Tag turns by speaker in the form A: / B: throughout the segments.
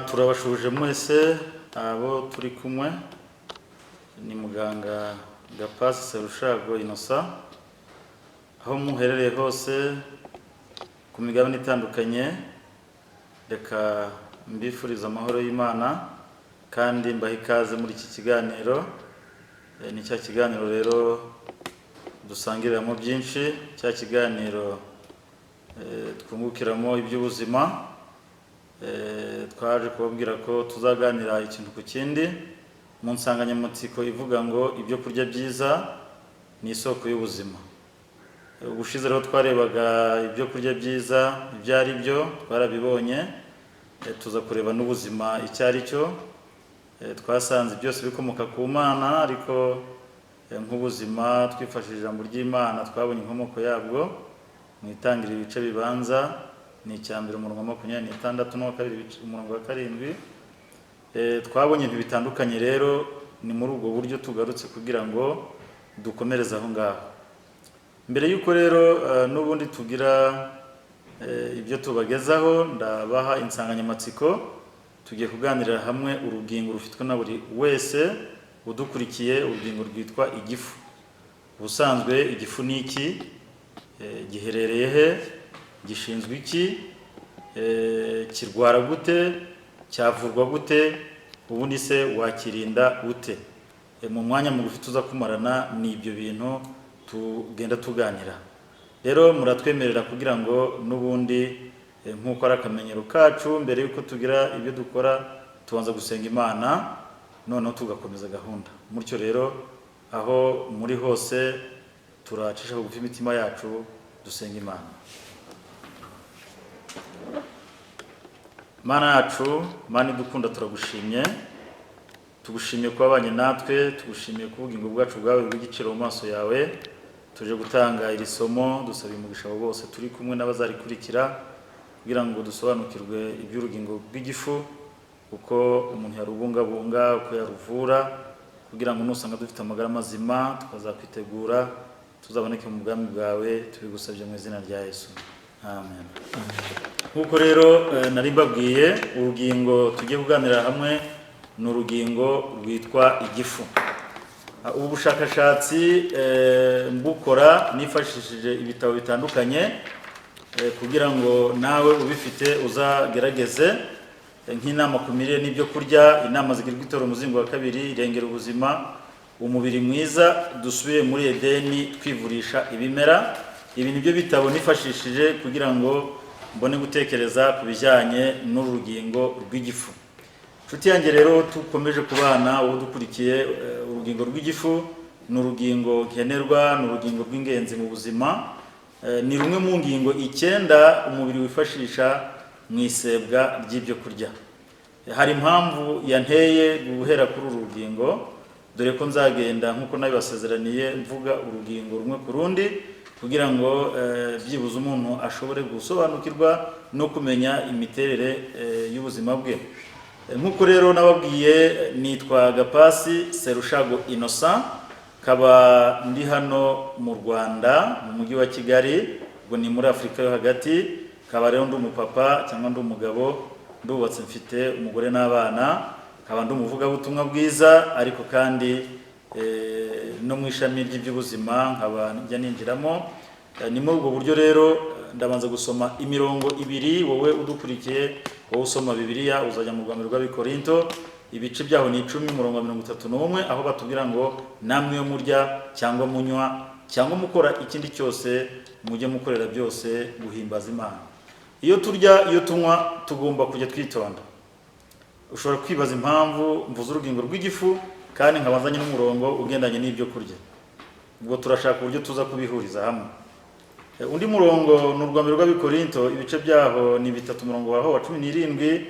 A: Turabashuhuje mwese abo turi kumwe. Ni muganga Gapasi Serushago Innocent. Aho muherereye hose ku migabane itandukanye, reka mbifurize amahoro y'Imana kandi mbahe ikaze muri iki kiganiro. Ni cya kiganiro rero dusangiriramo byinshi, cya kiganiro twungukiramo iby'ubuzima. Twaje kubabwira ko tuzaganira ikintu ku kindi mu nsanganyamatsiko ivuga ngo ibyo kurya byiza ni isoko y'ubuzima. Ubushize rero twarebaga ibyo kurya byiza ibyo ari byo, twarabibonye. Tuza kureba n'ubuzima icyo ari cyo. Twasanze byose bikomoka ku Mana, ariko nk'ubuzima twifashishije ijambo ry'Imana twabonye inkomoko yabwo mu Itangira ibice bibanza, ni icya mbere umurongo wa 26 n'uwa kabiri umurongo wa 7. Twabonye ibintu bitandukanye. Rero ni muri ubwo buryo tugarutse kugira ngo dukomereze aho ngaho. Mbere y'uko rero n'ubundi tugira ibyo tubagezaho, ndabaha insanganyamatsiko. Tugiye kuganirira hamwe urugingo rufitwe na buri wese udukurikiye, urugingo rwitwa igifu. Ubusanzwe igifu ni iki? Giherereye he? Gishinzwe iki? Kirwara gute? Cyavurwa gute? Ubundi se wakirinda ute? Mu mwanya mugufi tuza kumarana ni ibyo bintu tugenda tuganira. Rero muratwemerera kugira ngo n'ubundi nk'uko ari akamenyero kacu, mbere y'uko tugira ibyo dukora tubanza gusenga Imana, noneho tugakomeza gahunda. Mutyo rero aho muri hose turacisha bugufi imitima yacu dusenga Imana. Mana yacu, Mana idukunda, turagushimye. Tugushimiye kuba wabanye natwe, tugushimiye kuba ubugingo bwacu bwawe bw'igiciro mu maso yawe. Tuje gutanga iri somo, dusaba umugisha abo bose turi kumwe n'abazarikurikira, kugira ngo dusobanukirwe iby'urugingo rw'igifu, uko umuntu yarubungabunga, uko yaruvura, kugira ngo nusanga dufite amagara mazima tukazakwitegura tuzaboneke mu bwami bwawe. Tubigusabye mu izina rya Yesu, amen. Nk'uko rero nari mbabwiye, urugingo tugiye kuganira hamwe ni urugingo rwitwa igifu. Ubu bushakashatsi mbukora nifashishije ibitabo bitandukanye, kugira ngo nawe ubifite uzagerageze, nk'inama ku mirire n'ibyo kurya, inama zigirwa itora umuzingo wa kabiri, irengera ubuzima, umubiri mwiza, dusubire muri Edeni twivurisha ibimera. Ibi nibyo bitabo nifashishije kugira ngo mbone gutekereza ku bijyanye n'urugingo rw'igifu. Inshuti yanjye rero tukomeje kubana, uwo dukurikiye, urugingo rw'igifu ni urugingo nkenerwa, ni urugingo rw'ingenzi mu buzima. Ni rumwe mu ngingo 9 umubiri wifashisha mu isebwa ry'ibyo kurya. Hari impamvu yanteye guhera kuri uru rugingo, dore ko nzagenda nk'uko nabibasezeraniye mvuga urugingo rumwe ku rundi, kugira ngo byibuze umuntu ashobore gusobanukirwa no kumenya imiterere y'ubuzima bwe. Nk'uko rero nababwiye, nitwa Gapasi Serushago Innocent, kaba ndi hano mu Rwanda mu mujyi wa Kigali, ubwo ni muri Afurika yo hagati. Kaba rero ndi umupapa cyangwa ndi umugabo, ndubatse, mfite umugore n'abana, kaba ndi umuvugabutumwa bwiza, ariko kandi no mu ishami ry'iby'ubuzima nkaba njya ninjiramo. Ni muri ubwo buryo rero ndabanza gusoma imirongo ibiri. Wowe udukurikiye, wowe usoma Bibiliya, uzajya mu Rwanda rw'Abikorinto, ibice byaho ni 10, umurongo wa 31, aho batubwira ngo namwe iyo murya cyangwa munywa cyangwa mukora ikindi cyose, mujye mukorera byose guhimbaza Imana. Iyo turya, iyo tunywa, tugomba kujya twitonda. Ushobora kwibaza impamvu mvuze urugingo rw'igifu kandi nkabazanye n'umurongo ugendanye n'ibyo kurya. Ubwo turashaka uburyo tuza kubihuriza hamwe. Undi murongo ni urwa mbere rw'Abikorinto, ibice byaho ni 3, umurongo waho wa 17,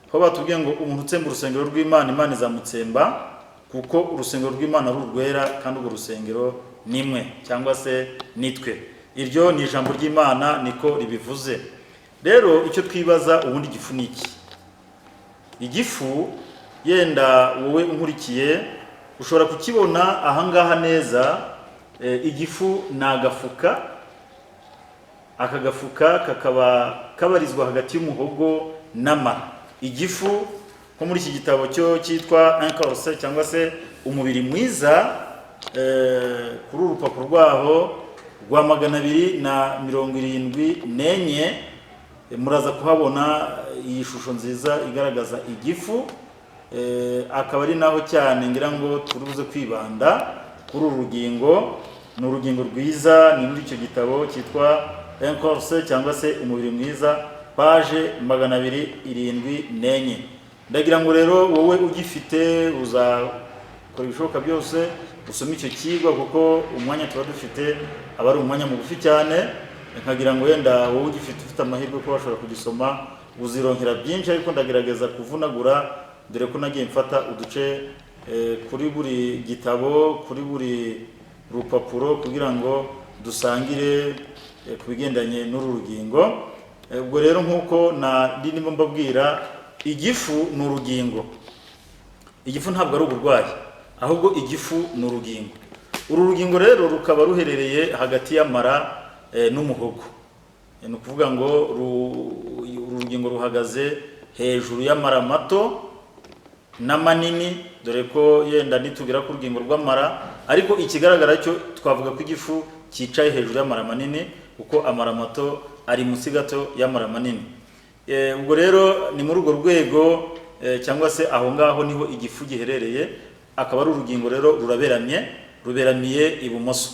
A: aho batubwiye ngo umuntu utsemba urusengero rw'Imana, Imana izamutsemba, kuko urusengero rw'Imana ari urwera kandi urwo rusengero ni mwe cyangwa se nitwe. Iryo ni ijambo ry'Imana niko ribivuze. Rero icyo twibaza, ubundi igifu ni iki? Igifu, yenda wowe unkurikiye ushobora kukibona ahangaha neza. Igifu ni agafuka. Aka gafuka kakaba kabarizwa hagati y'umuhogo n'amara. Igifu nko muri iki gitabo cyo cyitwa Un corps cyangwa se Umubiri Mwiza, kuri uru rupapuro rwaho rwa 274, muraza kuhabona iyi shusho nziza igaragaza igifu. Akaba ari naho cyane ngira ngo turi buze kwibanda kuri uru rugingo. Ni urugingo rwiza. Ni muri icyo gitabo cyitwa Un corps cyangwa se Umubiri Mwiza, page 274. Ndagira ngo rero wowe ugifite uzakora ibishoboka byose usome icyo kigwa, kuko umwanya tuba dufite aba ari umwanya mugufi cyane. Nkagira ngo wenda wowe ugifite, ufite amahirwe ko washobora kugisoma, uzironkera byinshi, ariko ndagerageza kuvunagura, dore ko nagiye mfata uduce kuri buri gitabo, kuri buri rupapuro, kugira ngo dusangire ku bigendanye n'uru rugingo. Ubwo rero nk'uko nari ndimo mbabwira, igifu ni urugingo. Igifu ntabwo ari uburwayi, ahubwo igifu ni urugingo. Uru rugingo rero rukaba ruherereye hagati y'amara n'umuhogo. Ni ukuvuga ngo uru rugingo ruhagaze hejuru y'amara mato n'amanini, dore ko yenda nitugera ku rugingo rw'amara, ariko ikigaragara cyo twavuga ko igifu cyicaye hejuru y'amara manini, kuko amara mato ari munsi gato y'amara manini. Ubwo rero ni muri urwo rwego, cyangwa se aho ngaho niho igifu giherereye. Akaba ari urugingo rero ruraberamye, ruberamiye ibumoso.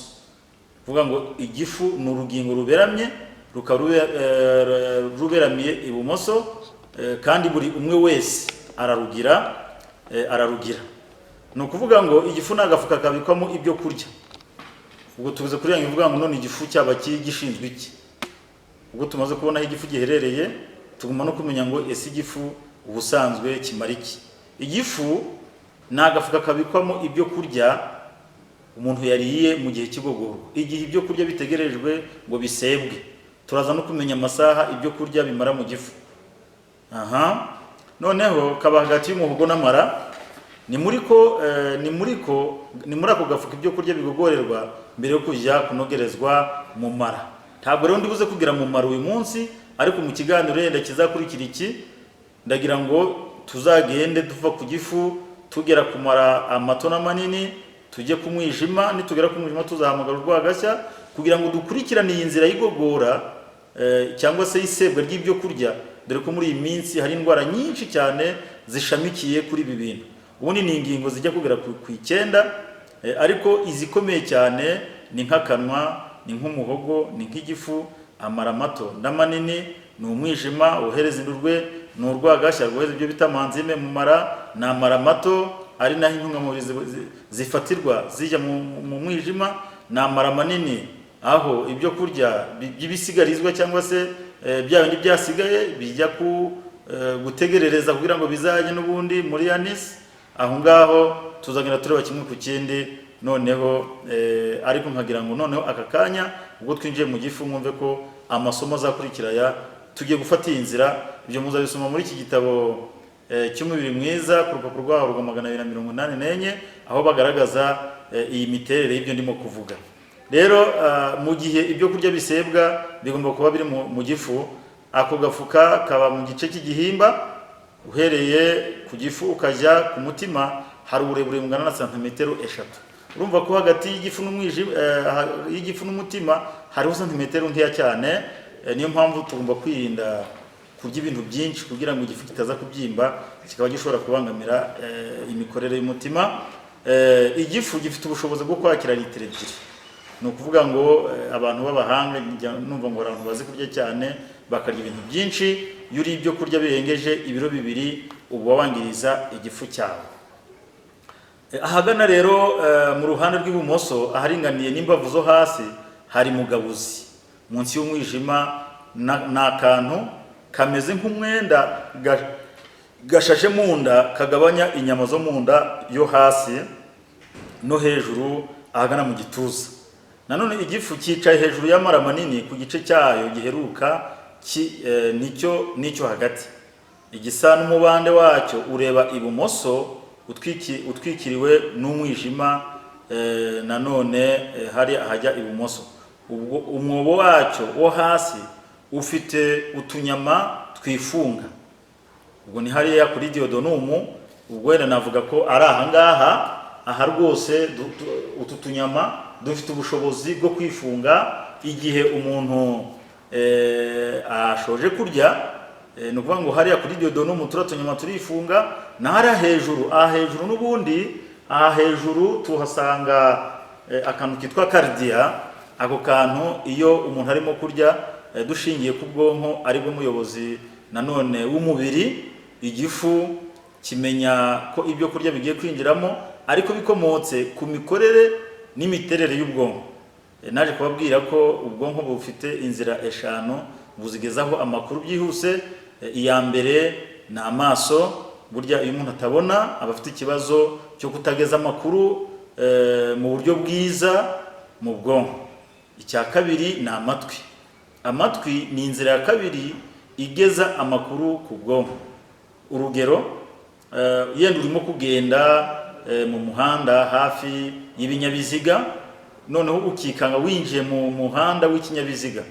A: Kuvuga ngo igifu ni urugingo ruberamye, rukaba ruberamiye ibumoso, kandi buri umwe wese ararugira. Ni ukuvuga ngo igifu ni agafuka kabikwamo ibyo kurya. Ubwo tuvuze kuri ya ivuga ngo none igifu cyaba gishinzwe iki? Ubwo tumaze kubona aho igifu giherereye, tugomba no kumenya ngo ese igifu ubusanzwe kimara iki? Igifu ni agafuka kabikwamo ibyo kurya umuntu yariye mu gihe cy'igogorwa, igihe ibyo kurya bitegerejwe ngo bisebwe. Turaza no kumenya amasaha ibyo kurya bimara mu gifu. Aha noneho kaba hagati y'umuhogo n'amara. Ni muri ako gafuka ibyo kurya bigogorerwa mbere yo kujya kunogerezwa mu mara. Ntabwo rero ndibuze kugira mu mara uyu munsi, ariko mu kiganiro yenda kizakurikira iki, ndagira ngo tuzagende tuva ku gifu tugera ku mara amato n'amanini, tujye ku mwijima. Nitugera ku mwijima tuzahamagara urwagashya, kugira ngo dukurikirane iyi nzira y'igogora, cyangwa se y'isebwa ry'ibyo kurya, dore ko muri iyi minsi hari indwara nyinshi cyane zishamikiye kuri ibi bintu. Ubundi ni ingingo zijya kugera ku 9, ariko izikomeye cyane ni nk'akanwa, ni nk'umuhogo, ni nk'igifu, amara mato n'amanini, ni umwijima wohereza indurwe, ni urwagashya rwohereza ibyo bita ama enzymes mu mara, ni amara mato ari naho intungamubiri zifatirwa zijya mu mwijima, ni amara manini aho ibyo kurya by'ibisigarizwa cyangwa se bya bindi byasigaye bijya ku gutegerereza kugira ngo bizajye n'ubundi muri anus. Aho ngaho tuzagenda tureba kimwe ku kindi. Noneho ariko nkagira ngo noneho aka kanya ubwo twinjiye mu gifu, mwumve ko amasomo azakurikira aya tugiye gufata iyi nzira. Ibyo muzabisoma muri iki gitabo cy'Umubiri Mwiza, ku rupapuro rwaho rwa 284, aho bagaragaza iyi miterere y'ibyo ndimo kuvuga. Rero mu gihe ibyo kurya bisebwa bigomba kuba biri mu gifu. Ako gafuka kaba mu gice cy'igihimba. Uhereye ku gifu ukajya ku mutima hari uburebure bungana na santimetero 3. Urumva ko hagati y'igifu n'umwijima, y'igifu n'umutima hariho santimetero nkeya cyane. Niyo mpamvu tugomba kwirinda kurya ibintu byinshi kugira ngo igifu kitaza kubyimba, kikaba gishobora kubangamira imikorere y'umutima. Igifu gifite ubushobozi bwo kwakira litiro 2. Ni ukuvuga ngo abantu b'abahanga, njya numva ngo hari abantu bazi kurya cyane, bakarya ibintu byinshi. Iyo uriye ibyo kurya birengeje ibiro 2, uba wangiriza igifu cyawe. Ahagana rero mu ruhande rw'ibumoso, aharinganiye n'imbavu zo hasi, hari mugabuzi munsi y'umwijima. Ni akantu kameze nk'umwenda gashashe mu nda, kagabanya inyama zo mu nda yo hasi no hejuru ahagana mu gituza. Nanone igifu cyicaye hejuru y'amara manini ku gice cyayo giheruka, nicyo hagati. Igisa n'umubande wacyo ureba ibumoso, utwikiriwe n'umwijima. Nanone hari ahajya ibumoso. Ubwo umwobo wacyo wo hasi ufite utunyama twifunga. Ubwo ni hariya kuri duodenum. Ubwo wenda navuga ko ari ahangaha. Aha rwose utu tunyama dufite ubushobozi bwo kwifunga igihe umuntu ashoje kurya. Ni ukuvuga ngo hariya kuri duodenum turiya tunyama turifunga, na hariya hejuru. Aha hejuru n'ubundi, aha hejuru tuhasanga akantu kitwa cardia. Ako kantu iyo umuntu arimo kurya, dushingiye ku bwonko aribwo muyobozi nanone w'umubiri, igifu kimenya ko ibyo kurya bigiye kwinjiramo, ariko bikomotse ku mikorere n'imiterere y'ubwonko. Naje kubabwira ko ubwonko bufite inzira eshanu buzigezaho amakuru byihuse. Iya mbere ni amaso. Burya iyo umuntu atabona aba afite ikibazo cyo kutageza amakuru mu buryo bwiza mu bwonko. Icya kabiri ni amatwi. Amatwi ni inzira ya kabiri igeza amakuru ku bwonko. Urugero, yenda urimo kugenda mu muhanda hafi y'ibinyabiziga, noneho ukikanga winjiye mu muhanda w'ikinyabiziga,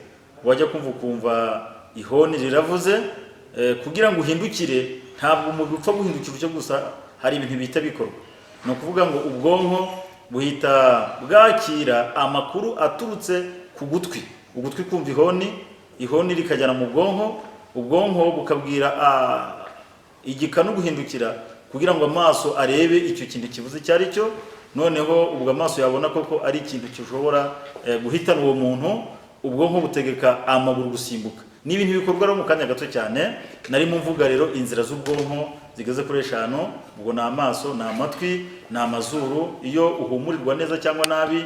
A: wajya kumva ukumva ihoni riravuze. Kugira ngo uhindukire, ntabwo umubiri upfa guhindukira utyo gusa, hari ibintu bihita bikorwa. Ni ukuvuga ngo ubwonko buhita bwakira amakuru aturutse ku gutwi, ugutwi kumva ihoni, ihoni rikajyana mu bwonko, ubwonko bukabwira igikanu guhindukira kugira ngo amaso arebe icyo kintu kivuze icyo ari cyo. Noneho ubwo amaso yabona koko ari ikintu gishobora guhitana uwo muntu, ubwonko butegeka amaguru gusimbuka. Ni ibintu bikorwa rero mu kanya gato cyane. Narimo mvuga rero inzira z'ubwonko zigeze kuri eshanu. Ubwo ni amaso, ni amatwi, ni amazuru. Iyo uhumurirwa neza cyangwa nabi,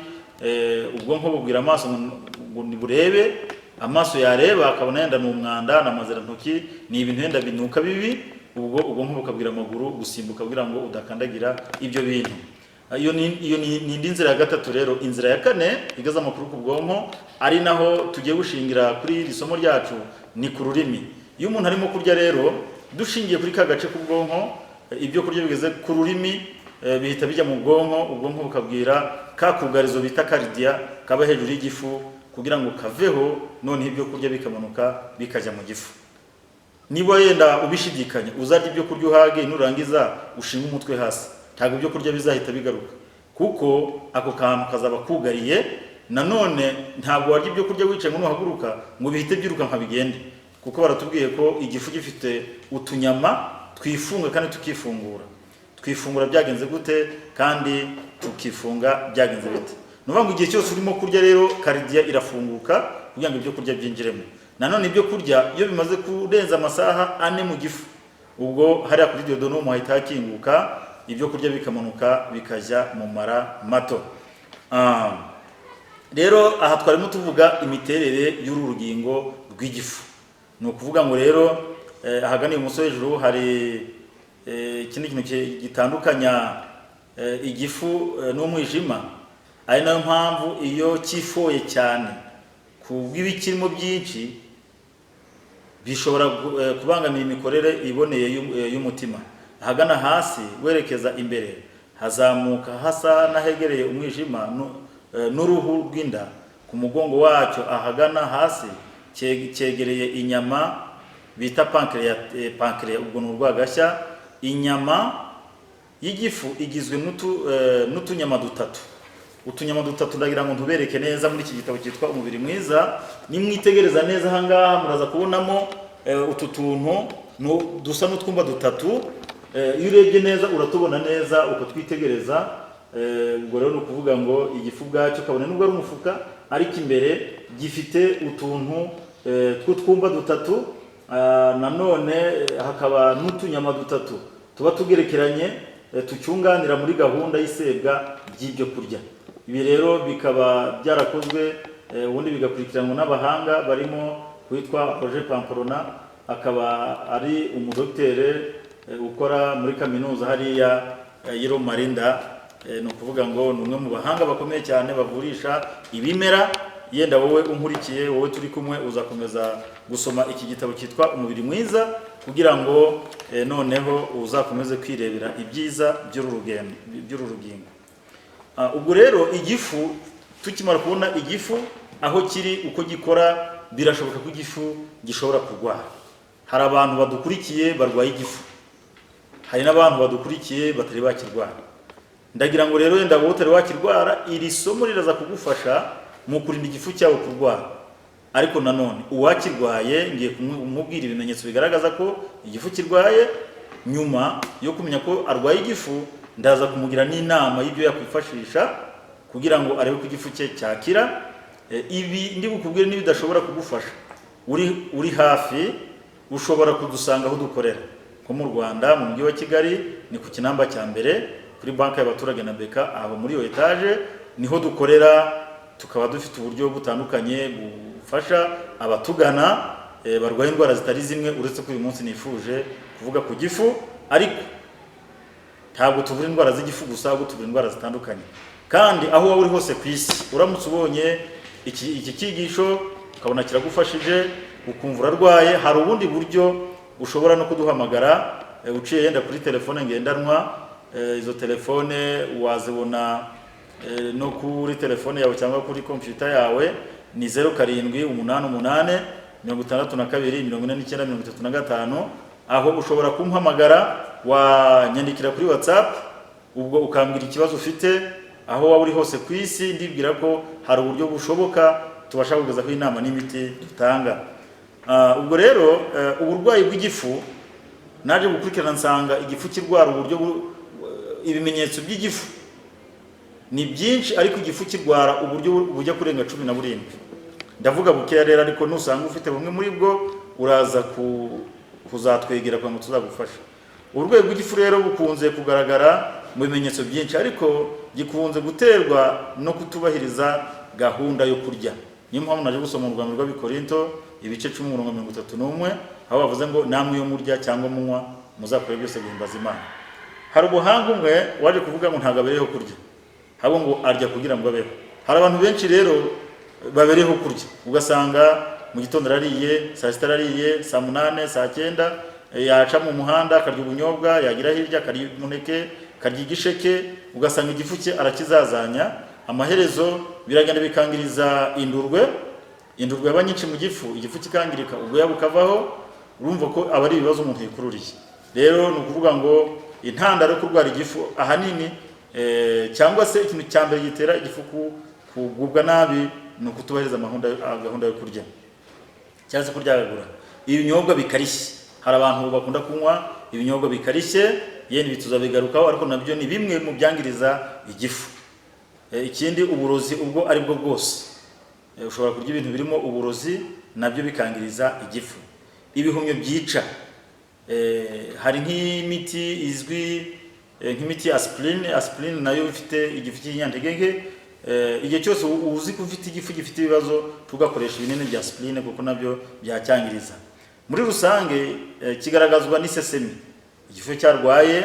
A: ubwonko bubwira amaso ngo niburebe. Amaso yareba akabona yenda ni umwanda, ni amazirantoki, ni ibintu yenda binuka bibi. Ubwo ubwonko bukabwira amaguru gusimbuka kugira ngo udakandagira ibyo bintu. Iyo ni indi nzira ya gatatu. Rero inzira ya kane igeza amakuru ku bwonko, ari naho tugiye gushingira kuri iri somo ryacu, ni ku rurimi. Iyo umuntu arimo kurya rero, dushingiye kuri ka gace k'ubwonko, ibyo kurya bigeze ku rurimi, bihita bijya mu bwonko. Ubwonko bukabwira ka kugarizo bita cardia kaba hejuru y'igifu kugira ngo kaveho, noneho ibyo kurya bikamanuka bikajya mu gifu. Niba yenda ubishidikanya, uzarya ibyo kurya uhage, nurangiza ushinge umutwe hasi, ntabwo ibyo kurya bizahita bigaruka kuko ako kantu kazaba kugariye. Nanone ntabwo warya ibyo kurya wicaye ngo nuhaguruka ngo bihite byiruka nka bigende, kuko baratubwiye ko igifu gifite utunyama twifunga kandi tukifungura. Twifungura byagenze gute kandi tukifunga byagenze bite? Ni ukuvuga ngo igihe cyose urimo kurya rero, cardia irafunguka kugira ngo ibyo kurya byinjiremo. Nanone ibyo kurya iyo bimaze kurenza amasaha 4 mu gifu, ubwo hariya kuri duodenum hahita hakinguka, ibyo kurya bikamanuka bikajya mu mara mato. Rero aha twarimo tuvuga imiterere y'uru rugingo rw'igifu. Ni ukuvuga ngo rero ahagana ibumoso hejuru hari ikindi kintu gitandukanya igifu n'umwijima, ari nayo mpamvu iyo cyifoye cyane ku bw'ibikirimo byinshi bishobora kubangamira imikorere iboneye y'umutima. Ahagana hasi werekeza imbere hazamuka hasa n'ahegereye umwijima n'uruhu rw'inda. Ku mugongo wacyo ahagana hasi cyegereye inyama bita pancreas, ubwo ni urwagashya. Inyama y'igifu igizwe n'utunyama dutatu. Utunyama dutatu ndagira ngo ntubereke neza muri iki gitabo cyitwa Umubiri Mwiza. Nimwitegereza neza ahangaha muraza kubonamo utu tuntu dusa n'utwumba dutatu. Iyo urebye neza uratubona neza ukatwitegereza. Ubwo rero ni ukuvuga ngo igifu ubwacyo, kabone nubwo ari umufuka, ariko imbere gifite utuntu tw'utwumba dutatu. Nanone hakaba n'utunyama dutatu tuba tugerekeranye, tucyunganira muri gahunda y'isebwa ry'ibyo kurya. Ibi rero bikaba byarakozwe, ubundi bigakurikiranwa n'abahanga barimo witwa Roger Pamplona, akaba ari umudokitere ukora muri kaminuza hariya y'i Marinda. Ni ukuvuga ngo ni umwe mu bahanga bakomeye cyane bavurisha ibimera. Yenda wowe unkurikiye, wowe turi kumwe, uzakomeza gusoma iki gitabo cyitwa Umubiri Mwiza kugira ngo noneho uzakomeze kwirebera ibyiza by'uru rugingo. Ubwo rero igifu, tukimara kubona igifu aho kiri, uko gikora, birashoboka ko igifu gishobora kurwara. Hari abantu badukurikiye barwaye igifu, hari n'abantu badukurikiye batari bakirwara. Ndagira ngo rero wenda wowe utari wakirwara, iri somo riraza kugufasha mu kurinda igifu cyawe kurwara. Ariko nanone uwakirwaye, ngiye kumubwira ibimenyetso bigaragaza ko igifu kirwaye. Nyuma yo kumenya ko arwaye igifu, ndaza kumugira n'inama y'ibyo yakwifashisha kugira ngo arebe ko igifu cye cyakira. Ibi ndi bukubwire n'ibidashobora kugufasha uri hafi, ushobora kudusanga aho dukorera, nko mu Rwanda, mu Mujyi wa Kigali, ni ku Kinamba cya mbere, kuri Banki y'Abaturage na BK. Aho muri iyo etaje niho dukorera, tukaba dufite uburyo butandukanye bufasha abatugana barwaye indwara zitari zimwe, uretse ko uyu munsi nifuje kuvuga ku gifu. Ariko ntabwo tuvura indwara z'igifu gusa, ahubwo tuvura indwara zitandukanye. Kandi aho waba uri hose ku isi, uramutse ubonye iki cyigisho ukabona kiragufashije, ukumva urarwaye, hari ubundi buryo ushobora no kuduhamagara uciye yenda kuri telefone ngendanwa. Izo telefone wazibona no kuri telefone yawe cyangwa kuri computer yawe, ni 0788 62 49 35. Aho ushobora kumpamagara, wanyandikira kuri WhatsApp, ubwo ukambwira ikibazo ufite aho waba uri hose ku isi. Ndibwira ko hari uburyo bushoboka tubasha kugezaho inama n'imiti dutanga. Ubwo rero uburwayi bw'igifu, naje gukurikirana nsanga igifu kirwara uburyo ibimenyetso by'igifu ni byinshi, ariko igifu kirwara uburyo bujya kurenga 17. Ndavuga bukeya rero, ariko nusanga ufite bumwe muri bwo, uraza kuzatwegera kugira ngo tuzagufashe. Uburwayi bw'igifu rero bukunze kugaragara mu bimenyetso byinshi, ariko gikunze guterwa no kutubahiriza gahunda yo kurya. Niyo mpamvu naje gusoma mu Rwanda rw'Abikorinto, ibice 10, umurongo 31, aho bavuze ngo: "Namwe iyo murya cyangwa munywa, muzakore byose guhimbaza Imana." Hari ubuhanga umwe waje kuvuga ngo ntabwo abereyeho kurya, ahubwo ngo arya kugira ngo abeho. Hari abantu benshi rero babereyeho kurya, ugasanga mu gitondo arariye, saa sita arariye, saa munane, saa cyenda, yaca mu muhanda akarya ubunyobwa, yagira hirya akarya umuneke, akarya igisheke, ugasanga igifu cye arakizazanya. Amaherezo biragenda bikangiriza indurwe. Indurwe yaba nyinshi mu gifu, igifu kikangirika, ubwoya bukavaho. Urumva ko aba ari ibibazo umuntu yikururiye. Rero ni ukuvuga ngo intandaro yo kurwara igifu ahanini, cyangwa se ikintu cya mbere gitera igifu kugubwa nabi, ni ukutubahiriza gahunda yo kurya cyangwa se kuryagagura ibinyobwa bikarishye. Hari abantu bakunda kunywa ibinyobwa bikarishye, yenda ibi tuzabigarukaho, ariko nabyo ni bimwe mu byangiriza igifu. Ikindi, uburozi ubwo ari bwo bwose. Ushobora kurya ibintu birimo uburozi, nabyo bikangiriza igifu. Ibihumyo byica, hari nk'imiti izwi nk'imiti ya aspirine. Aspirine nayo ifite igifu cy'inyantege nke. Igihe cyose uzi ko ufite igifu gifite ibibazo, tugakoresha ibinini bya aspirine, kuko nabyo byacyangiriza. Muri rusange kigaragazwa n'isesemi. Igifu cyarwaye,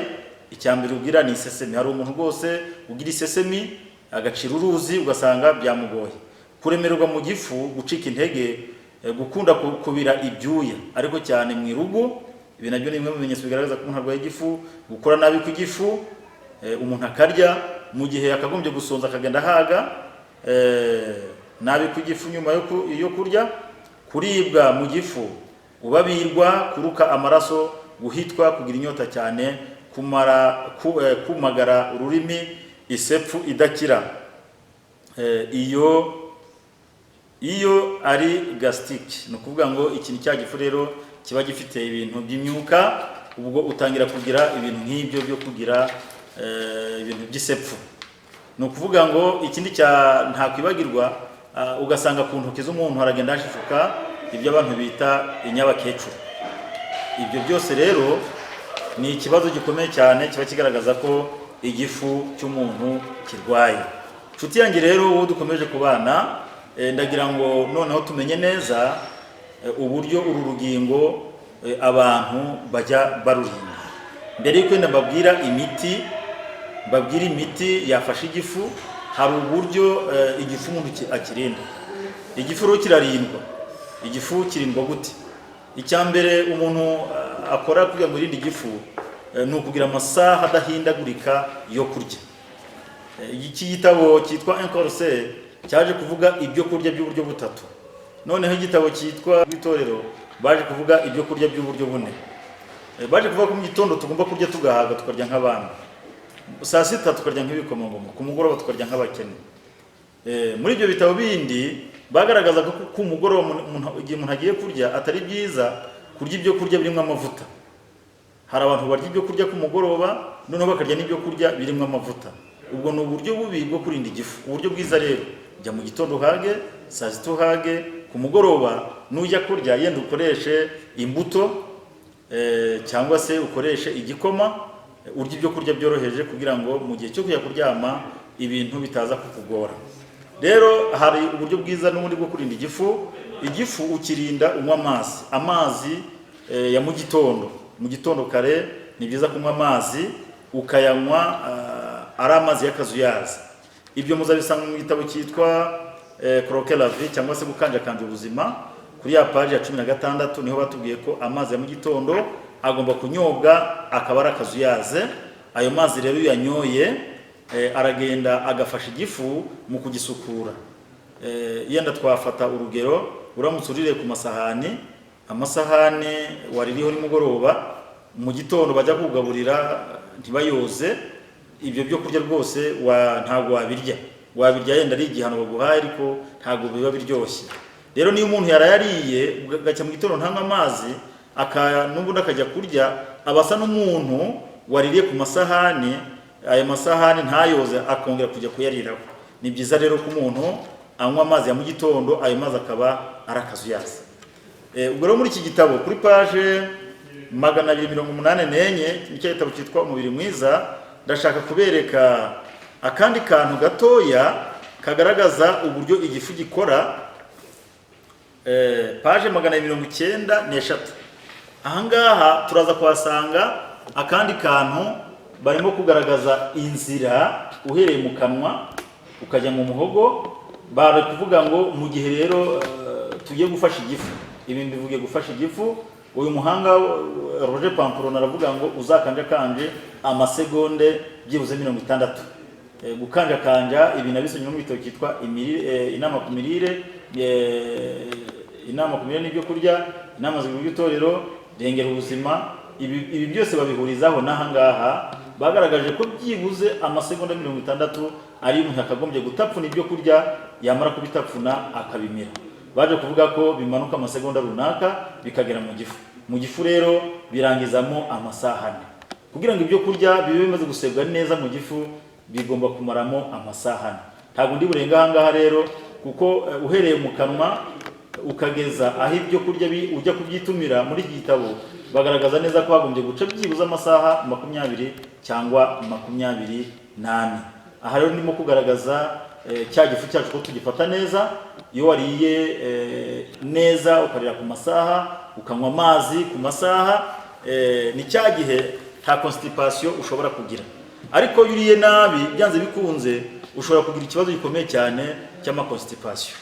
A: icya mbere ubwira ni isesemi. Hari umuntu rwose ugira isesemi agacira uruzi, ugasanga byamugoye. Kuremererwa mu gifu, gucika intege, gukunda kubira ibyuya ariko cyane mu irugu, ibi nabyo ni bimwe mu bimenyetso bigaragaza ko umuntu arwaye igifu. Gukora nabi kw'igifu, umuntu akarya mu gihe yakagombye gusonza, akagenda ahaga, nabi kw'igifu nyuma yo kurya, kuribwa mu gifu, ubabirwa, kuruka amaraso, guhitwa, kugira inyota cyane, kumagara ururimi, isepfu idakira. Iyo ari gastrique, ni ukuvuga ngo ikintu cya gifu rero kiba gifite ibintu by'imyuka, ubwo utangira kugira ibintu nk'ibyo byo kugira ibintu by'isepfu. Ni ukuvuga ngo ikindi cya ntakwibagirwa, ugasanga ku ntoki z'umuntu haragenda hashifuka ibyo abantu bita inyabakecuru. Ibyo byose rero ni ikibazo gikomeye cyane kiba kigaragaza ko igifu cy'umuntu kirwaye. Nshuti yanjye rero, wowe dukomeje kubana, ndagira ngo noneho tumenye neza uburyo uru rugingo abantu bajya barurinda. Mbere y'uko wenda mbabwira imiti yafasha igifu, hari uburyo igifu umuntu akirinda. Igifu rero kirarindwa. Igifu kirindwa gute? Icya mbere umuntu akora kugira ngo yirinde igifu, ni ukugira amasaha adahindagurika yo kurya. Iki gitabo cyitwa Un Corps Sain cyaje kuvuga ibyo kurya by'uburyo butatu. Noneho igitabo cyitwa Itorero Baje kuvuga ibyo kurya by'uburyo bune. Baje kuvuga ko mu gitondo tugomba kurya tugahaga, tukarya nk'abami, saa sita tukarya nk'ibikomangoma, ku mugoroba tukarya nk'abakene. Muri ibyo bitabo bindi bagaragazaga ko ku mugoroba, igihe umuntu agiye kurya, atari byiza kurya ibyo kurya birimo amavuta. Hari abantu barya ibyo kurya ku mugoroba, noneho bakarya n'ibyo kurya birimo amavuta. Ubwo ni uburyo bubi bwo kurinda igifu. Uburyo bwiza rero, jya mu gitondo uhage, saa sita uhage, ku mugoroba nujya kurya yenda ukoreshe imbuto, cyangwa se ukoreshe igikoma, urya ibyo kurya byoroheje kugira ngo mu gihe cyo kujya kuryama ibintu bitaza kukugora. Rero hari uburyo bwiza n'ubundi bwo kurinda igifu. Igifu ukirinda unywa amazi, amazi ya mu gitondo. Mu gitondo kare ni byiza kunywa amazi, ukayanywa ari amazi y'akazuyazi. Ibyo muzabisanga mu gitabo cyitwa Croquer la vie, cyangwa se Gukanjakanja ubuzima, kuri ya paji ya 16. Niho batubwiye ko amazi ya mu gitondo agomba kunyobwa akaba ari akazuyaze. Ayo mazi rero iyo uyanyoye, aragenda agafasha igifu mu kugisukura. Yenda twafata urugero, uramutse uririye ku masahani, amasahani waririho nimugoroba, mu gitondo bajya kugaburira ntibayoze, ibyo byo kurya rwose ntabwo wabirya. Wabirya yenda ari igihano baguhaye, ariko ntabwo biba biryoshye. Rero niyo umuntu yarayariye gacya mu gitondo ntanywe amazi, n'ubundi akajya kurya, aba asa n'umuntu waririye ku masahani, aya masahani ntayoze, akongera kujya kuyariraho. Ni byiza rero ko umuntu anywa amazi ya mu gitondo, ayo mazi akaba ari akazuyazi. Ubwo rero muri iki gitabo kuri page 284, nicyo gitabo cyitwa Umubiri Mwiza, ndashaka kubereka akandi kantu gatoya kagaragaza uburyo igifu gikora. Page 293, ahangaha turaza kuhasanga akandi kantu. Barimo kugaragaza inzira uhereye mu kanwa ukajya mu muhogo. Bari kuvuga ngo mu gihe rero tugiye gufasha igifu, ibi mbivuge gufasha igifu, uyu muhanga Roger Pamplona aravuga ngo uzakanjakanje amasegonde byibuze 60. Gukanjakanja ibi nabisomye no mu gitabo cyitwa Inama ku mirire, Inama ku mirire n'ibyo kurya, Inama z'igihugu itorero Rengera Ubuzima. Ibi byose babihurizaho n'ahangaha bagaragaje ko byibuze amasegonda 60 ari umuntu yakagombye gutapfuna ibyo kurya, yamara kubitapfuna akabimira. Baje kuvuga ko bimanuka amasegonda runaka bikagera mu gifu. Mu gifu rero birangizamo amasaha 4. Kugira ngo ibyo kurya bibe bimaze gusebwa neza mu gifu, bigomba kumaramo amasaha 4. Ntabwo ndi burenga ahangaha rero, kuko uhereye mu kanwa ukageza aho ibyo kurya ujya kubyitumira, muri iki gitabo bagaragaza neza ko hagombye guca byibuze amasaha 20 cyangwa 24. Aha rero ndimo kugaragaza cya gifu cyacu ko tugifata neza. Iyo wariye neza, ukarira ku masaha, ukanywa amazi ku masaha, ni cya gihe nta constipation ushobora kugira. Ariko iyo uriye nabi, byanze bikunze ushobora kugira ikibazo gikomeye cyane cy'amaconstipation.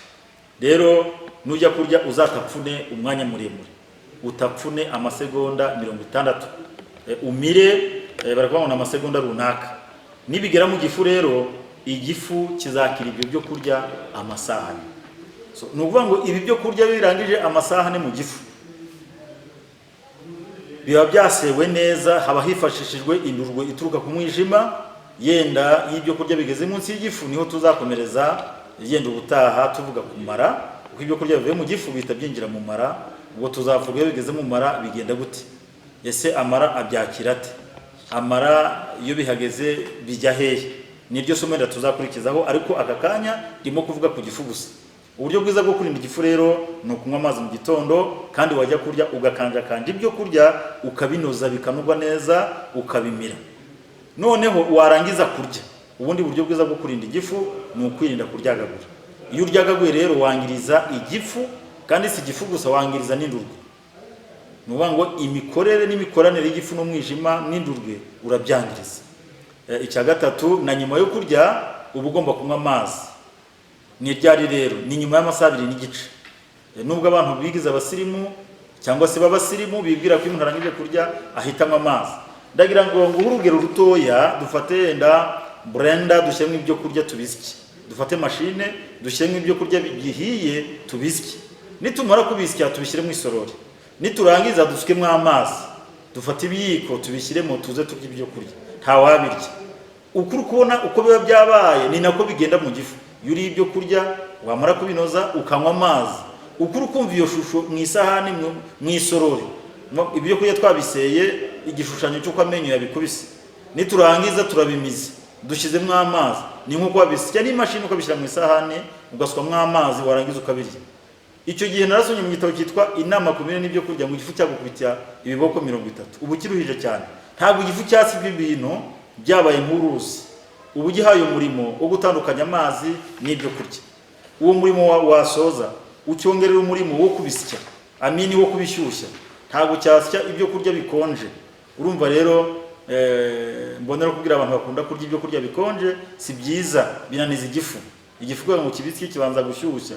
A: Rero nujya kurya uzatapfune umwanya muremure, utapfune amasegonda 60, umire, barakuvuga ngo ni amasegonda runaka. Nibigera mu gifu rero, igifu kizakira ibyo byo kurya amasaha 4. So, ni ukuvuga ngo ibi byo kurya birangije amasaha 4 mu gifu, biba byasewe neza. Haba hifashishijwe indurwe ituruka ku mwijima. Yenda iyo ibyo kurya bigeze munsi y'igifu, niho tuzakomereza yenda ubutaha tuvuga ku mara, kuko ibyo kurya bivuye mu gifu bihita byinjira mu mara. Ubwo tuzavuga iyo bigeze mu mara bigenda gute, ese amara abyakira ate, amara iyo bihageze bijya hehe? Niryo somo wenda tuzakurikizaho, ariko aka kanya ndimo kuvuga ku gifu gusa. Uburyo bwiza bwo kurinda igifu rero ni ukunywa amazi mu gitondo, kandi wajya kurya ugakanjakanja ibyo kurya, ukabinoza bikanugwa neza, ukabimira. Noneho warangiza kurya, ubundi buryo bwiza bwo kurinda igifu ni ukwirinda kuryagagura. Iyo uryagaguye rero wangiriza igifu, kandi si igifu gusa, wangiriza n'indurwe. Ni ukuvuga ngo imikorere n'imikoranire y'igifu n'umwijima n'indurwe urabyangiriza. Icya gatatu, na nyuma yo kurya uba ugomba kunywa amazi. Ni ryari rero? Ni nyuma y'amasaha 2 n'igice. Nubwo abantu bigize abasirimu cyangwa se b'abasirimu bibwira ko iyo umuntu arangije kurya ahita anywa amazi, ndagira ngo nguhe urugero rutoya. Dufate yenda blender, dushyiremo ibyo kurya tubisye. Dufate mashine, dushyiremo ibyo kurya bihiye tubisye. Nitumara kubisya, tubishyire mu isorori. Niturangiza dusukemo amazi, dufate ibiyiko tubishyiremo, tuze turye ibyo kurya. Ntawabirya. Uko uri kubona uko biba byabaye, ni nako bigenda mu gifu. Iyo uriye ibyo kurya, wamara kubinoza ukanywa amazi, uko uri kumva iyo shusho mu isahani, mu isorori, ibyo kurya twabiseye, igishushanyo cy'uko amenyo yabikubise, niturangiza turabimize, dushyizemo amazi, ni nk'uko wabisya n'imashini, ukabishyira mu isahani, ugasukamo amazi, warangiza ukabirya. Icyo gihe narasomye mu gitabo cyitwa Inama ku Mirire n'Ibyo Kurya ngo igifu cyagukubita ibiboko 30. Ubu kiruhije cyane. Ntabwo igifu cyasibye ibintu byabaye nk'uruzi, uba ugihaye umurimo wo gutandukanya amazi n'ibyo kurya. Uwo murimo wasoza, ucyongerera umurimo wo kubisya, amini wo kubishyushya. Ntabwo cyasya ibyo kurya bikonje. Urumva rero, mbonera kubwira abantu bakunda kurya ibyo kurya bikonje, si byiza, binaniza igifu. Igifu kugira ngo kibisye kibanza gushyushya.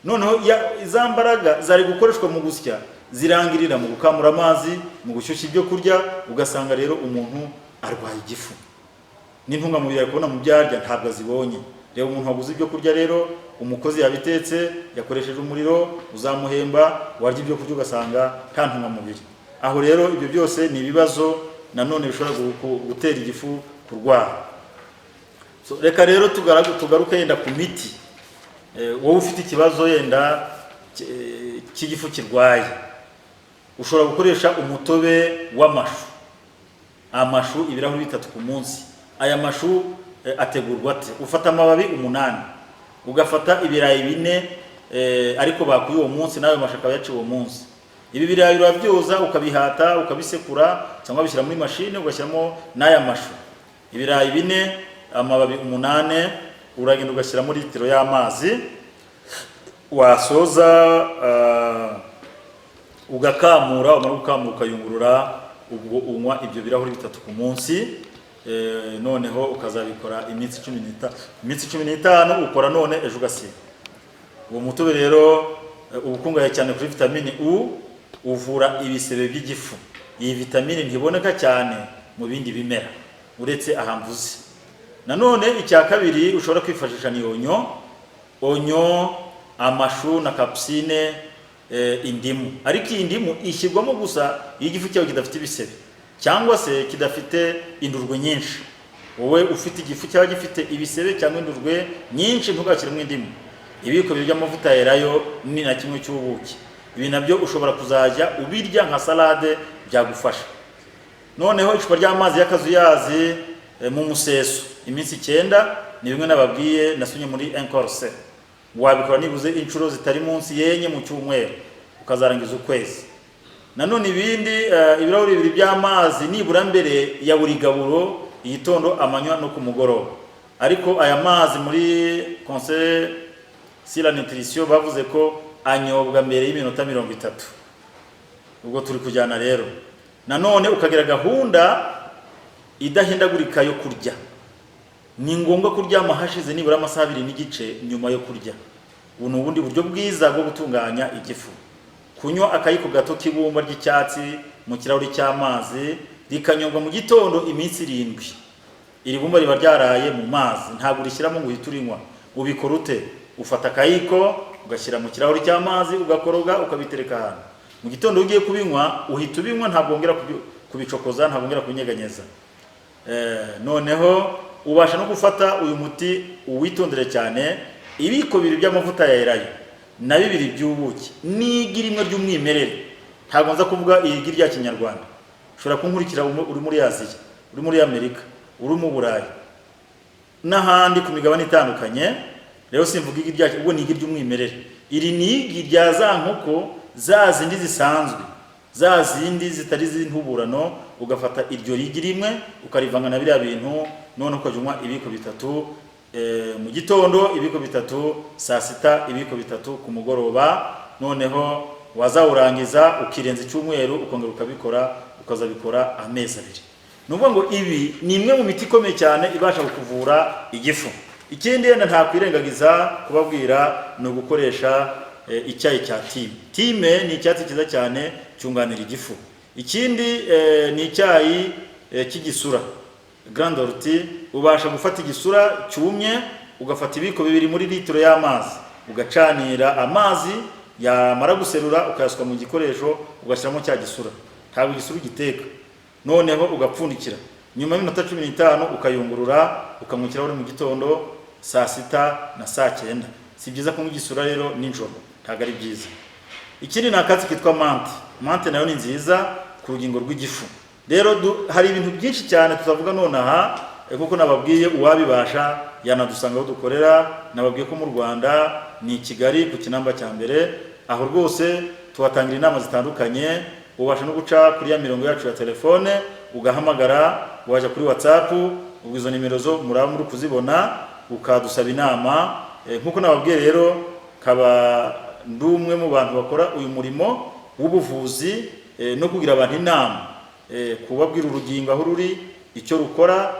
A: Noneho za mbaraga zari gukoreshwa mu gusya zirangirira mu gukamura amazi, mu gushyushya ibyo kurya. Ugasanga rero umuntu arwaye igifu, n'intungamubiri ari kubona mu byo arya ntabwo azibonye. Reba umuntu waguze ibyo kurya rero, umukozi yabitetse, yakoresheje umuriro, uzamuhemba, warya ibyo kurya ugasanga nta ntungamubiri. Aho rero ibyo byose ni ibibazo nanone bishobora gutera igifu kurwara. So, reka rero tugaruke yenda ku miti. Wowe ufite ikibazo yenda cy'igifu kirwaye, ushobora gukoresha umutobe w'amashu. Amashu ibirahuri 3 ku munsi. Aya mashu ategurwa ate? Ufata amababi 8, ugafata ibirayi 4, ariko bakuye uwo munsi, nawe mashu akaba yaciwe uwo munsi. Ibi birayi urabyoza, ukabihata, ukabisekura cyangwa bishyira muri mashine, ugashyiramo n'aya mashu. Ibirayi 4, amababi 8, uragenda ugashyiramo litiro y'amazi, wasoza ugakamura, wamara gukamura ukayungurura. Ubwo unywa ibyo birahuri 3 ku munsi. Noneho ukazabikora iminsi 15. Iminsi 15 ukora none, ejo ugasiba. Uwo mutobe rero uba ukungahaye cyane kuri vitamini U, uvura ibisebe by'igifu. Iyi vitamini ntiboneka cyane mu bindi bimera uretse aha mvuze. Nanone icya kabiri ushobora kwifashisha ni oignon. Oignon, amashu na capucine, indimu. Ariko iyi ndimu ishyirwamo gusa iyo igifu cyawe kidafite ibisebe cyangwa se kidafite indurwe nyinshi. Wowe ufite igifu cyaba gifite ibisebe cyangwa indurwe nyinshi, ntugashyiremo indimu. Ibiyiko 2 by'amavuta ya elayo ni na kimwe cy'ubuki. Ibi nabyo ushobora kuzajya ubirya nka salade, byagufasha. Noneho icupa ry'amazi y'akazuyazi mu museso iminsi 9, ni bimwe nababwiye nasomye muri encorse. Wabikora nibuze inshuro zitari munsi yenye mu cyumweru, ukazarangiza ukwezi. Nanone ibindi, ibirahuri 2 by'amazi nibura mbere ya buri gaburo, igitondo, amanywa no ku mugoroba. Ariko aya mazi muri Conseil sur la nutrition bavuze ko anyobwa mbere y'iminota 30. Ubwo turi kujyana rero. Nanone ukagira gahunda idahindagurika yo kurya. Ni ngombwa kuryama hashize nibura amasaha 2.5 nyuma yo kurya. Ubu ni ubundi buryo bwiza bwo gutunganya igifu. Kunywa akayiko gato k'ibumba ry'icyatsi mu kirahuri cy'amazi, rikanyobwa mu gitondo iminsi 7. Iri bumba riba ryaraye mu mazi, ntabwo urishyiramo ngo uhite urinywa. Ubikora ute? Ufata akayiko ugashyira mu kirahuri cy'amazi, ugakoroga, ukabitereka ahantu. Mu gitondo ugiye kubinywa, uhita ubinywa, ntabwo wongera kubicokoza, ntabwo wongera kubinyeganyeza. Noneho ubasha no gufata uyu muti, uwitondere cyane: ibiyiko 2 by'amavuta ya elayo na 2 by'ubuki n'igi rimwe ry'umwimerere. Ntabwo nza kuvuga igi rya kinyarwanda. Ushobora kunkurikira uri muri Aziya, uri muri Amerika, uri mu Burayi n'ahandi ku migabane itandukanye. Rero simvuga igi rya, ubwo ni igi ry'umwimerere. Iri ni igi rya za nkoko, za zindi zisanzwe, za zindi zitari z'intuburano. Ugafata iryo rigi rimwe, ukarivanga na biriya bintu, none ukajya unywa ibiyiko 3 mu gitondo, ibiyiko 3 saa sita, ibiyiko 3 ku mugoroba. Noneho wazawurangiza ukirenza icyumweru, ukongera ukabikora, ukazabikora amezi 2. Ni ukuvuga ngo ibi ni imwe mu miti ikomeye cyane ibasha kukuvura igifu. Ikindi yenda ntakwirengagiza kubabwira ni ugukoresha icyayi cya thym. Thym ni icyatsi cyiza cyane cyunganira igifu. Ikindi ni icyayi cy'igisura, grande ortie. Ubasha gufata igisura cyumye, ugafata ibiyiko 2 muri litiro y'amazi, ugacanira amazi. Yamara guserura, ukayasuka mu gikoresho, ugashyiramo cya gisura. Ntabwo igisura ugiteka, noneho ugapfundikira. Nyuma y'iminota 15 ukayungurura, ukanywa ikirahure mu gitondo, saa sita na saa cyenda. Si byiza kunywa igisura rero nijoro, ntabwo ari byiza. Ikindi ni akatsi kitwa menthe. Menthe nayo ni nziza ku rugingo rw'igifu. Rero hari ibintu byinshi cyane tutavuga nonaha, kuko nababwiye, uwabibasha yanadusanga aho dukorera. Nababwiye ko mu Rwanda ni i Kigali, ku Kinamba cya mbere. Aho rwose tuhatangira inama zitandukanye. Ubasha no guca kuri ya mirongo yacu ya telefone ugahamagara, wajya kuri WhatsApp. Ubwo izo nimero zo muraba muri kuzibona, ukadusaba inama. Nk'uko nababwiye rero, kaba ndi umwe mu bantu bakora uyu murimo w'ubuvuzi, no kugira abantu inama, kubabwira urugingo aho ruri, icyo rukora,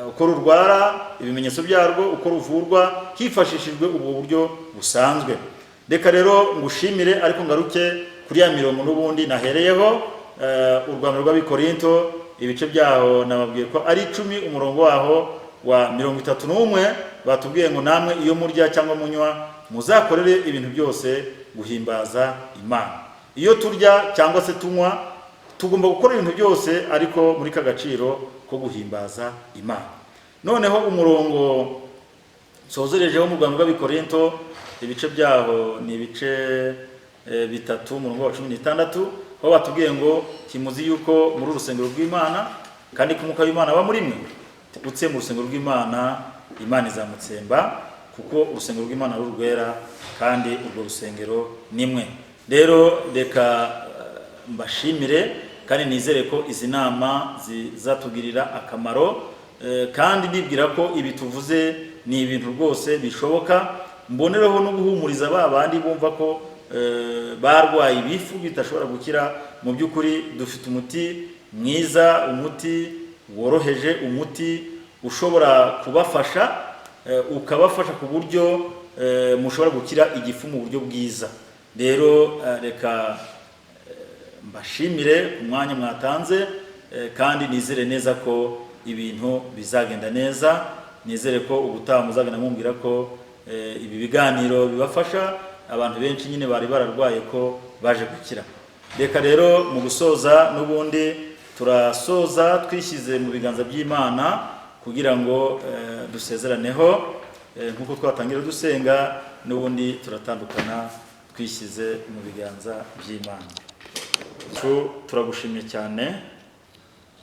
A: uko rurwara, ibimenyetso byarwo, uko ruvurwa hifashishijwe ubwo buryo busanzwe. Reka rero ngushimire, ariko ngaruke kuri ya mirongo n'ubundi nahereyeho, Urwandiko rw'Abikorinto, ibice byaho nababwiye ko ari 10, umurongo waho wa 31. Batubwiye ngo: "Namwe iyo murya cyangwa munywa, muzakorere ibintu byose guhimbaza Imana." Iyo turya cyangwa se tunywa, tugomba gukora ibintu byose ariko muri ka gaciro ko guhimbaza Imana. Noneho umurongo nsozerejeho mu Rwandiko rw'Abikorinto, ibice byaho ni ibice 3, umurongo wa 16, aho batubwiye ngo: "Ntimuzi yuko muri urusengero rw'Imana, kandi ko Umwuka w'Imana aba muri mwe? Utse mu rusengero rw'Imana, Imana izamutsemba, kuko urusengero rw'Imana ari urwera, kandi urwo rusengero ni mwe." Rero reka mbashimire, kandi nizere ko izi nama zizatugirira akamaro, kandi nibwira ko ibi tuvuze ni ibintu rwose bishoboka. Mbonereho no guhumuriza ba bandi bumva ko barwaye ibifu bidashobora gukira. Mu by'ukuri dufite umuti mwiza, umuti woroheje, umuti ushobora kubafasha, ukabafasha ku buryo mushobora gukira igifu mu buryo bwiza. Rero reka mbashimire ku mwanya mwatanze, kandi nizere neza ko ibintu bizagenda neza. Nizere ko ubutaha muzagenda mumbwira ko ibi biganiro bibafasha, abantu benshi nyine bari bararwaye ko baje gukira. Reka rero mu gusoza, n'ubundi turasoza twishyize mu biganza by'Imana kugira ngo dusezeraneho. Nk'uko twatangira dusenga, n'ubundi turatandukana twishyize mu biganza by'Imana. Turagushimiye cyane,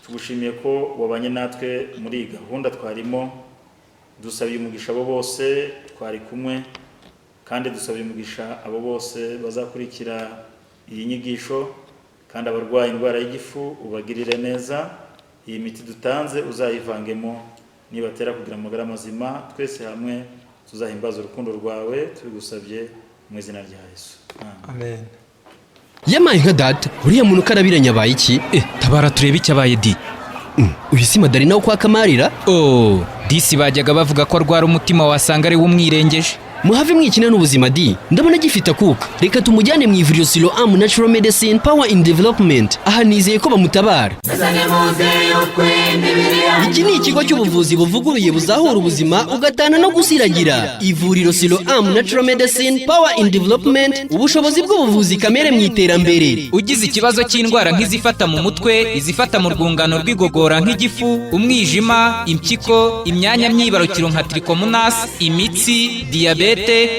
A: tugushimiye ko wabanye natwe muri iyi gahunda twarimo. Dusabiye umugisha abo bose twari kumwe, kandi dusabiye umugisha abo bose bazakurikira iyi nyigisho. Kandi abarwaye indwara y'igifu ubagirire neza. Iyi miti dutanze uzayivangemo, nibatera kugira amagara mazima, twese hamwe tuzahimbaza urukundo rwawe. Tubigusabye mu izina rya Yesu. Amen.
B: Amen.
C: Yamaye nka data, uriya muntu ukarabiranye abaye iki?
D: Eh, tabara turebe icyo abaye di.
C: Uyu si Madari nawe kwa Kamarira?
D: Oh, disi bajyaga bavuga ko arwara umutima, wasanga ari we umwirengeje.
C: Muhave mwikina n'ubuzima di, ndabona agifite akuka. Reka tumujyane mu ivuriro Siloam Natural Medicine Power in Development. Aha nizeye ko bamutabara. Iki ni ikigo cy'ubuvuzi buvuguruye, buzahura ubuzima, ugatana no gusiragira. Ivuriro Siloam Natural Medicine Power in Development, ubushobozi bw'ubuvuzi kamere mu iterambere.
D: Ugize ikibazo cy'indwara nk'izifata mu mutwe, izifata mu rwungano rw'igogora nk'igifu, umwijima, impyiko, imyanya myibarukiro nka trichomonas, imitsi, diyabete,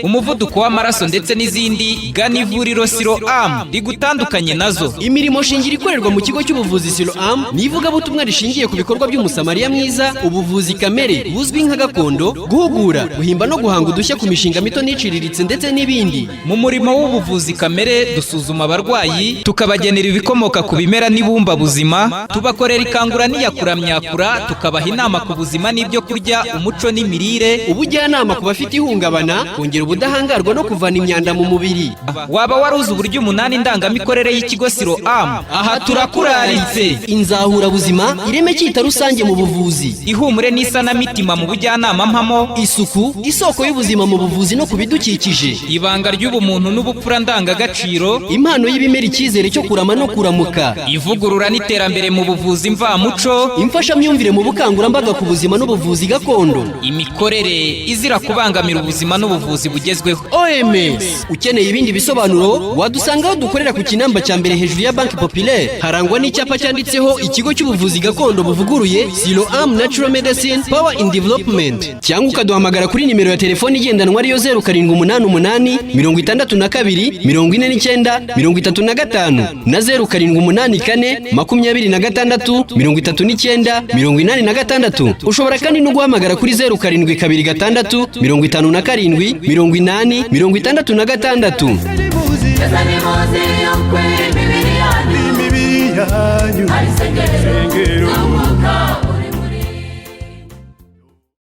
D: umuvuduko w'amaraso ndetse n'izindi, gana ivuriro Siloam rigutandukanye nazo.
C: Imirimo shingiro ikorerwa mu kigo cy'ubuvuzi Siloam ni ivugabutumwa rishingiye ku bikorwa by'umusamariya mwiza, ubuvuzi kamere buzwi nka gakondo, guhugura, guhimba no guhanga udushya ku mishinga mito n'iciriritse, ndetse n'ibindi.
D: Mu murimo w'ubuvuzi kamere, dusuzuma abarwayi, tukabagenera ibikomoka ku bimera n'ibumbabuzima, tubakorera ikangura n'iyakuramyakura, tukabaha inama ku buzima n'ibyo kurya, umuco n'imirire.
C: Ubujyanama ku bafite ihungabana, kongera ubudahangarwa no kuvana imyanda mu mubiri.
D: Waba waruzi uburyo umunani ndangamikorere y'ikigo Siloam? Aha turakuraritse.
C: Inzahurabuzima, ireme cyita rusange mu buvuzi,
D: ihumure n'isanamitima mu bujyanama mpamo,
C: isuku isoko y'ubuzima mu buvuzi no ku bidukikije,
D: ibanga ry'ubumuntu n'ubupfura ndangagaciro,
C: impano y'ibimera, icyizere cyo kurama no kuramuka,
D: ivugurura n'iterambere mu buvuzi mvamuco,
C: imfashamyumvire mu bukangurambaga ku buzima n'ubuvuzi gakondo,
D: imikorere izira kubangamira ubuzima n'ubuvuzi. n'ubuvuzi bugezweho.
C: OMS. Ukeneye ibindi bisobanuro, wadusanga aho dukorera ku Kinamba cya mbere, hejuru ya Banki Populaire, harangwa n'icyapa cyanditseho Ikigo cy'Ubuvuzi Gakondo Buvuguruye, Siloam Natural Medicine Power in Development, cyangwa ukaduhamagara kuri nimero ya telefoni igendanwa, ariyo 0788 62 49 35 na 0784 26 39 86. Ushobora kandi no guhamagara kuri 0726 57 80 66.
B: Mbese nimuzi yuko imibiri yanyu
E: imibiri yanyu
B: ari insengero
E: Insengero.
B: z'Umwuka.